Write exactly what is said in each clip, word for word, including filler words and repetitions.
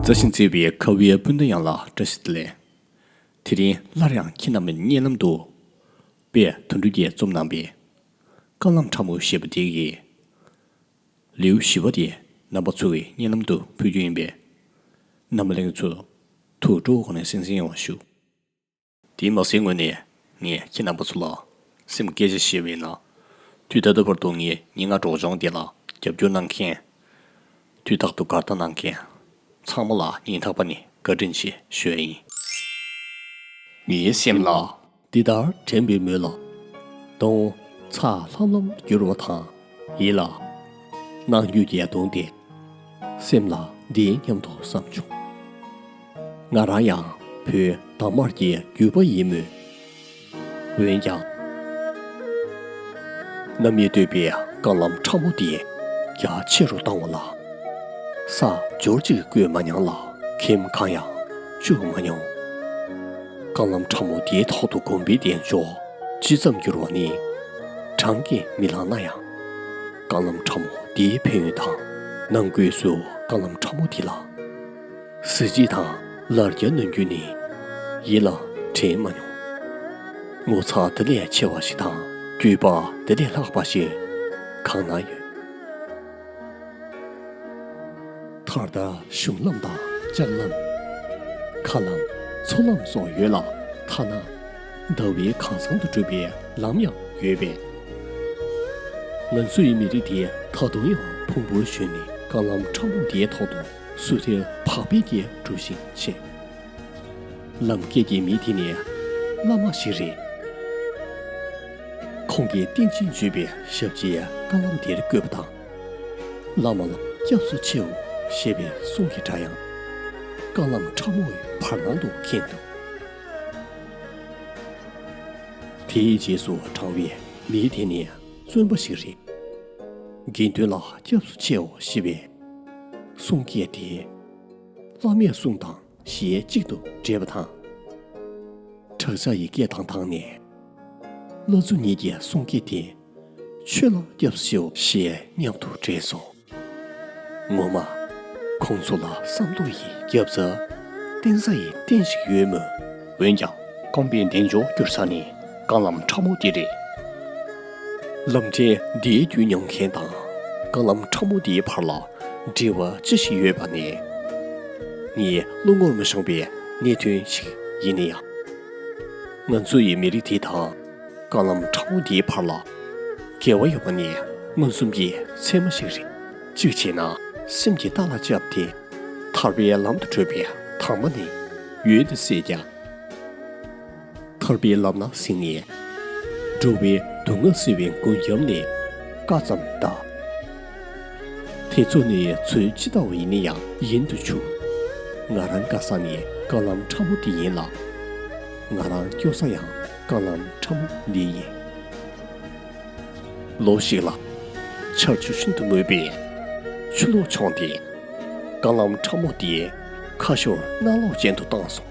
བརྩེ་ཞིང་བརྩེ་བའི་ཁ་བའི་སྤུན་ཟླ་ཡོངས་ལ་བཀྲ་ཤིས་བདེ་ལེགས། དེ་རིང་སླར་ཡང་ཁྱེད་རྣམས་ཀྱི་སྙན་ལམ་དུ། དཔེ་དོན་གྲུབ་ཀྱིས་རྩོམ་གནང་བའི། རྐང་ལམ་ཁྲ་མོ་ཞེས་པ་དེ་ཡི། ལེའུ་བཞི་པ་དེ་རྣམ་པ་ཚོ་གི་སྙན་ལམ་དུ་ཕུལ་རྒྱུ་ཡིན་པས། རྣམ་པ་ལྷན་རྒྱས་ཚོ། ཐུགས་སྤྲོ་བོའི་སྒོ་ནས་གསན་གཟིགས་ཡོང་བ་ཞུ། དེ་མ་ཟད་སྔོན་ནས་ངས་ཁྱེད་རྣམ་པ་ཚོ་ལ་སེམས་སྐད་ཆ་བཤད་པ་ཡིན་ན། དུས་ད་ལྟ་བར་དུ་ངའི་སྙན་ངག་སྒྲོག་སྦྱང་འདི་ལ་རྒྱབ་སྐྱོར་གནང་མཁན། དུས་རྟག་ཏུ་དགའ་རྟགས་གནང་མཁན་ཚང་མ་ལ་སྙིང་ཐག་པ་ནས་བཀའ་དྲིན་ཆེ་ཞུ་ཡ་ཡིན། ངའི་སེམས་ལ། འདི་ལྟར་དྲན་པའི་མོད་ལ། གདོང་ཚ་ལྷམ་ལྷམ་གྱུར་བ་དང་། ཡིད་ལ། སྣང་རྒྱུ་ཡ་གདོང་དེ། སེམས་ལ་འདི་སྙམ་དུ་བསམ་བྱུང་། ང་རང་ཡང་བོད་དར་དམར་གྱི་རྒྱུད་པ་ཡིན་མོད། འོན་ཀྱང་། རྣམ་གཡེང་བསྟོད་པའི་རྐང་ལམ་ཁྲ་མོ་འདི་རྒྱ་ཆེ་རུ་བཏང་བ་ལ། ས་འབྱོར་ཅིག་བརྐོས་མ་མྱངས་ལ་ཁེམ་གང་ཡང་བཅུག་མ་མྱོང་། རྐང་ལམ་ཁྲ་མོ་འདིའི་ཐོག་ཏུ་གོམ་པའི་གདེང་འཇོག་ཇི་ཙམ་འགྱུར་བ་ནི། གྲངས་ཀྱིས་མི་ལང་ན་ཡང་། རྐང་ལམ་ཁྲ་མོ་འདིའི་ཕན་ཡོན་དང་། ནང་སྒོས་སུ་རྐང་ལམ་ཁྲ་མོ་འདི་ལ། གཟི་བརྗིད་དང་ལར་རྒྱ་ནོན་རྒྱུ་ནི། ཡིད་ལ་དྲན་མ་མྱོང་། ངོ་མཚར་དེ་ལས་ཆེ་བ་ཞིག་དང་། བརྒྱུད་པ་དེ་ལས་ལྷག་པ་ཞིག་གང་ན་ཡོད། ད་ལྟ་གཞུང་ལམ་དང་ལྕགས་ལམ། མཁའ་ལམ། མཚོ་ལམ་སོགས་ཡོད་ལ། ཐ་ན་ཟླ་བའི་ཁང་བཟང་དུ་གྲུབ་པའི་ལམ་ཡང་ཡོད་པས། ང་ཚོ་ཡི་མི་རིགས་དེ་ད་དུང་ཡང་ཕུང་པོར་བཞོན་ནས་རྐང་ལམ་ཁྲ་མོ་དེའི་ཐོག་ཏུ་སུ་དེར་བག་ཕེབས་ཀྱིས་འགྲོ་བཞིན་མཆིས། ལམ་སྐེད་ཀྱི་མི་དེ་ནི་བླ་མ་ཞིག་རེད། ཁོང་གིས་བསྟན་ཅིང་བརྗོད་པའི་ཞབས་རྗེས་རྐང་ལམ་དེར་བཀོད་པ་དང་། བླ་མ་ལ་སྐྱབས་སུ་མཆིའོ་ཞེས་པའི་གསུང་གི་སྒྲ་ཡང་རྐང་ལམ་ཁྲ་མོའི་བར་སྣང་དུ་མཁྱེན་འདུག་དེའི་རྗེས་སུ་འབྲང་བའི་མི་དེ་ནི་བཙུན་པ་ཞིག་རེད། དགེ་འདུན་ལ་སྐྱབས་སུ་མཆིའོ་ཞེས་པའི་གསུང་སྐད་དེ། བླ་མའི་གསུང་དང་ཞལ་གཅིག་ཏུ་འདྲེས་པ་དང་། བྲག་ཆ་ཡི་སྐད་དང་བཏང་ནས། བླ་མཚོ་གཉིས་ཀྱི་གསུང་སྐད་དེ། ཆོས་ལ་སྐྱབས་སུ་མཆིའོ་ཞེས་མཉམ་དུ་འདྲེས་སོ། ངོ་མ། ཁོང་ཚོ་ལ་བསམ་བློ་ཡི་རྒྱབ་རྩ། བརྟེན་ས་ཡི་རྟེན་ཞིག་ཡོད་མོད། འོན་ཀྱང་། རྐང་པའི་གདེང་འཇོག་འགྱུར་ས་ནི་རྐང་ལམ་ཁྲ་མོ་དེ་རེད། ལམ་ཕྲན་འདིའི་རྒྱུས་མྱོང་མཁན་དང་། རྐང་ལམ་ཁྲ་མོ་འདིའི་བར་ལ་འབྲེལ་བ་ཅི་ཞིག་ཡོད་པ་ནི། ངའི་བློ་ངོར་མི་ཤོང་པའི་གནད་དོན་ཞིག་ཡིན་ན་ཡང་། ང་ཚོ་ཡི་མི་རིགས་དེ་དང་། རྐང་ལམ་ཁྲ་མོ་འདིའི་བར་ལ། འགལ་བ་ཡོད་པ་ནི་མངོན་སུམ་གྱི་ཚད་མ་ཞིག་རེད། གཅིག་བྱས་ན་སེམས་ཀྱི་རྟ་ལ་བཅབས་ཏེ། ཐར་པའི་ལམ་དུ་བགྲོད་པའི་དང་པོ་ནི་འོད་དུ་གསལ་ཀྱང་། ཐར་པའི་ལམ་ན་ཟིན་ནས། འགྲོ་བའི་སྡུག་བསྔལ་སེལ་བའི་མགོན་སྐྱབས་ནི་བཀའ་ཙམ་གདའ། དེ་ཚོ་ནི་ཚུལ་ཇི་ལྟ་བ་ཡིན་ན་ཡང་ཡིན་དུ་ཆུག་ང་རང་དགའ་ས་ནི་རྐང་ལམ་ཁྲ་མོ་འདི་ཡིན་ལ། ང་རང་སྐྱོ་ས་ཡང་རྐང་ལམ་ཁྲ་མོ་འདི་ཡིན། ལོ་ཞིག་ལ། ཆར་ཆུ་ཤིན་ཏུ་མོད་པས་ཆུ་ལོག་བྱུང་སྟེ། རྐང་ལམ་ཁྲ་མོ་དེའི་ཁ་ཤོར་གནམ་ལོགས་ཅན་དུ་བཏང་སོང་།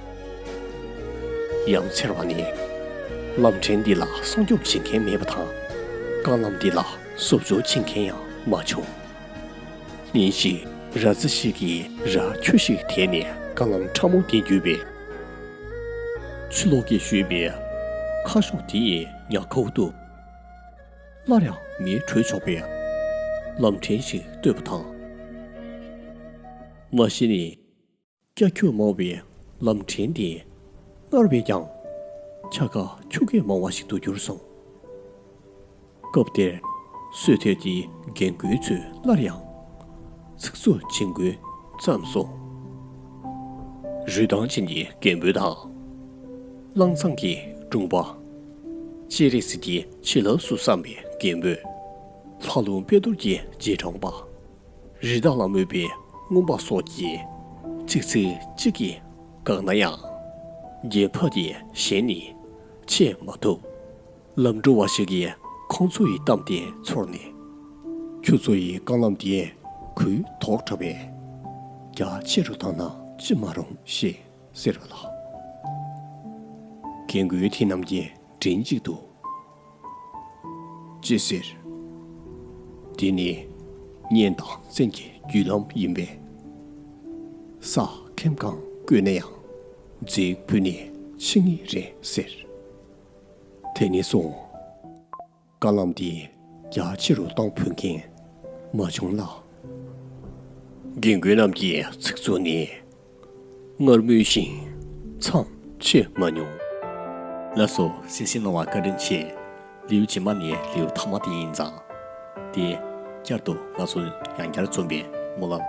ཡ་མཚར་བ་ནི། ལམ་ཕྲན་འདི་ལ་སྲུང་སྐྱོབ་བྱེད་མཁན་མེད་པ་དང་། རྐང་ལམ་འདི་ལ་བཟོ་བཅོས་བྱེད་མཁན་ཡང་མ་བྱུང་། ཉིན་ཞིག་ར་རྫི་ཞིག་གིས་ར་ཁྱུ་ཞིག་དེད་ནས་རྐང་ལམ་ཁྲ་མོ་དེ་བརྒྱུད་པས། ཆུ་ལོག་གིས་བཞུས་པའི་ཁ་ཤོག་དེ་ཡི་ཉག་ཁུག་ཏུ། སླར་ཡང་མེ་བྲོས་ཆོག་པའི་ལམ་ཕྲན་ཞིག་བཏོད་པ་དང་། མ་གཞི་ནས་ཀྱ་ཁྱུ་མང་བའི་ལམ་ཕྲན་དེ་སྔར་བས་ཀྱང་ཆ་ག་ཁྱུ་གེ་མང་བ་ཞིག་ཏུ་གྱུར་སོང་། སྐབས་དེར་སོས་ཐེར་གྱི་རྒན་རྒོན་ཚོས་སླར་ཡང་ཚིག་རྩུབ་བྱེད་འགོ་བརྩམས་སོང་། རུས་ཐང་ཅན་གྱི་རྒན་པོ་དང་། གླང་ཚང་གི་སྒྲུང་པ། སྤྱན་རས་གཟིགས་ཀྱི་བྱིན་རླབས་སུ་བསམ་པའི་རྒན་པོ། ལྷ་ལུང་དཔལ་རྡོར་གྱི་རྗེས་འབྲང་པ། རི་དྭགས་ལ་མོས་པའི་རྔོན་པ་སོགས་ཀྱིས་གཅིག་ཚིག་གཅིག་གིས་བཀག་ན་ཡང་། རྒྱན་ཕ་དེ་གཞན་ནས་ཆད་མ་ཐུབ། ལམ་འགྲོ་བ་ཞིག་གིས་ཁོང་ཚོ་ཡི་གཏམ་དེ་ཚོར་ནས། ཁྱོད་ཚོ་ཡི་རྐང་ལམ་དེ་ཁུལ་དོག་དྲགས་པས། རྒྱ་ཆེ་རུ་བཏང་ན་ཅི་མ་རུང་ཞེས་ཟེར་བ་ལ། རྒན་རྒོན་དེ་རྣམས་ཀྱིས་མགྲིན་གཅིག་ཏུ། ཅི་ཟེར། དེ་ནི་གཉེན་དང་བཙན་གྱི་རྒྱུད་ལམ་ཡིན་པས། ས་ ཐེམ་གང་བརྐོས་ན་ཡང་རྫིག་ཕུད་ནས་ཕྱིན་ངེས་རེད་ཟེར། དེ་ནས་བཟུང་། དཀར་ལམ་འདི་རྒྱ་ཆེ་རུ་གཏོང་ཕོད་མཁན་མ་བྱུང་ལ། རྒན་རྒོན་རྣམས་ཀྱི་ཚིག་མཛོད་ནས་སྔར་མུས་བཞིན་མཚམས་ཆད་མ་མྱོང་། ལགས་སོ། གསན་གཟིགས་གནང་བར་བཀའ་དྲིན་ཆེ། ལེའུ་རྗེས་མ་ནི་ལེའུ་ཐ་མ་དེ་ཡིན་ཙང་། དེ་བསྐྱར་དུ་ང་ཚོ་ཡང་བསྐྱར་འཛོམས་པའི་སྨོན་ལམ།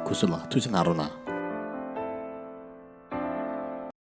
སྐུ་གཟུགས་ལ་ཐུགས་རྗེ་གནང་རོགས་གནང་།